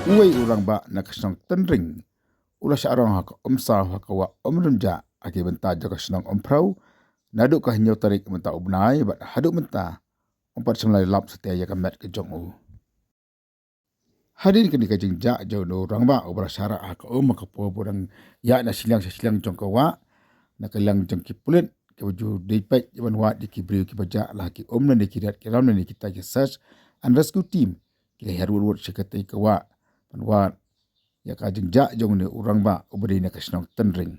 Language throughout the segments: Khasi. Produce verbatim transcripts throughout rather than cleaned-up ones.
Uwei u rangbah na ka shnong Tynring u la shah rong ha ka Umsaw ha ka wah Umrynjah ha ki bynta jong ka shnong Umphrew naduh ka hynñiew tarik mynta u bnai bad haduh mynta um pat shym la lap satia ïa ka met ka jong u. Hadien kane ka jingjah jong u rangbah uba la shah rah ha ka um ha ka por ba u dang ïaid na shiliang sha shiliang jong ka wah na ka liang jong ki pulit kiba ju dei peit ban wad ïa ki briew kiba jah la ha ki um lane ki riat ki ram lane kita ki search and rescue team ki la hiar wut wut sha katei ka wah ban wad ïa ka jingjah jong une u rangbah uba dei na ka shnong Tynring.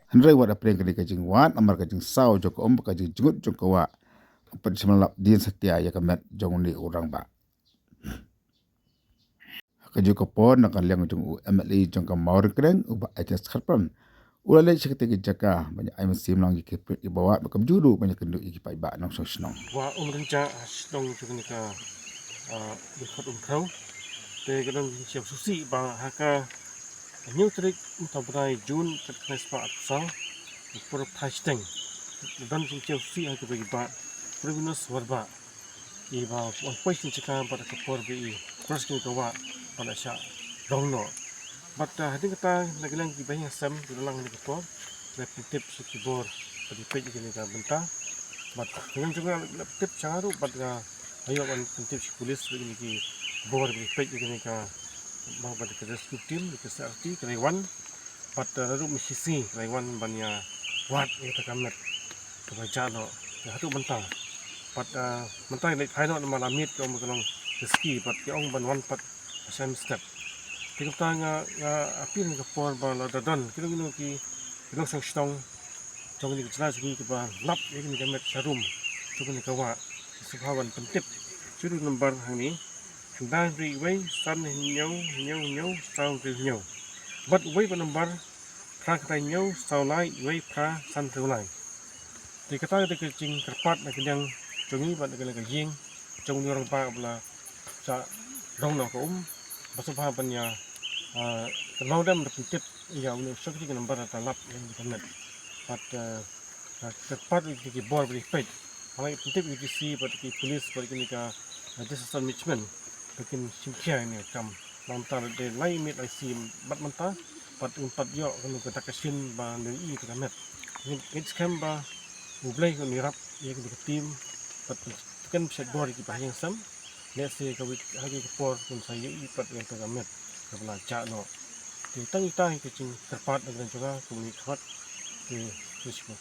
Hynrei wat hapdeng kane ka jingwad namar ka jingsaw jong ka um bad ka jingjngut jong ka wah, um pat shym la lap dien satia ïa ka met jong une u rangbah. Ha kajuh ka por na ka liang jong u M L A jong ka Mawryngkneng u Bah Agnes Kharpran u la leit sha katei ka jaka ban ïa ai mynsiem lang ïa ki pulit kiba wad bad kumjuh ruh ban ïakynduh ïa ki paidbah nongshong shnong. Wah Umrynjah ha shnong jong kane ka, ah, dkhot Umphrew. Te ka don jingsngewsih ba ha ka hynñiew tarik mynta u bnai Jun ka khyndai spah arphew saw, ka por phai shiteng, ka don jingsngewsih ha kaba ïa i Bah Provinus Warbah, iba wan poi sha kane ka jaka bad ha ka por ba i cross kane ka wah ba la shah rong noh. Bad, ah, hadien kata na ka liang ki bahaïing hasem ki la lang ha kane ka por, la pyntip sha ki bor ba ki peit ïa kane ka bynta. Bad na ka liang jong nga la pyntip sha nga ruh bad nga la ïoh ban pyntip sha ki pulit bad kine ki bor ba ki peit ïa kane ka, ba, bad ka rescue team, ka S R T ka la wan. Bad, eh, naduh mynshisngi ka la wan ban ïa wad ïa kata ka met kaba jah noh. Te haduh mynta. Bad, eh, mynta ngi leit phai noh namar la miet ki ong ba ka long risky bad ki ong ban wan pat ha sha step. Te kumta nga, nga appeal ha kane ka por ba lada don kino kino ki, ki nongshong shnong jong kane ka jylla jong ngi kiba lap ïa kane ka met sharum jong kane ka wah, ki sngewbha ban pyntip sha u number hangne, khyndai hynriew wei san hynñiew hynñiew hynñiew saw hynriew hynñiew. Bad uwei pat number, phra khyndai hynñiew saw lai wei phra san hynriew lai. Te kata ka dei ka jingkyrpad na ka liang jong ngi bad na ka liang ka ïing jong une u rangbah ba la shah rong noh ha ka um, ba sngewbha ban ïa, ah, kynmaw lem da pyntip ïa une u shong ka number lada lap ïa une ka met. Bad, ah, ah, kyrpad ïa ki bor ba ki peit, haba ki pyntip ïa ki C bad ki pulit bad kine ka, ah, disaster management ba kin shim khia ïa une u kam. Namar mynta la dei lai miet lai snem bad mynta pat ym pat ïoh kano ka dak ka shin ba la ïohi ïa kata ka met. Ngi, ngi skhem ba U Blei un ïarap ïa kane ka team bad pynskhem bor ïa ki bahaïing hasem. Lehse kawei ha kawei ka por kin sa ïohi pat ïa kata ka met kaba la jah noh. Te tang ita hi ka jingkyrpad na ka liang jong nga kum une u khmat. Te, te shibun.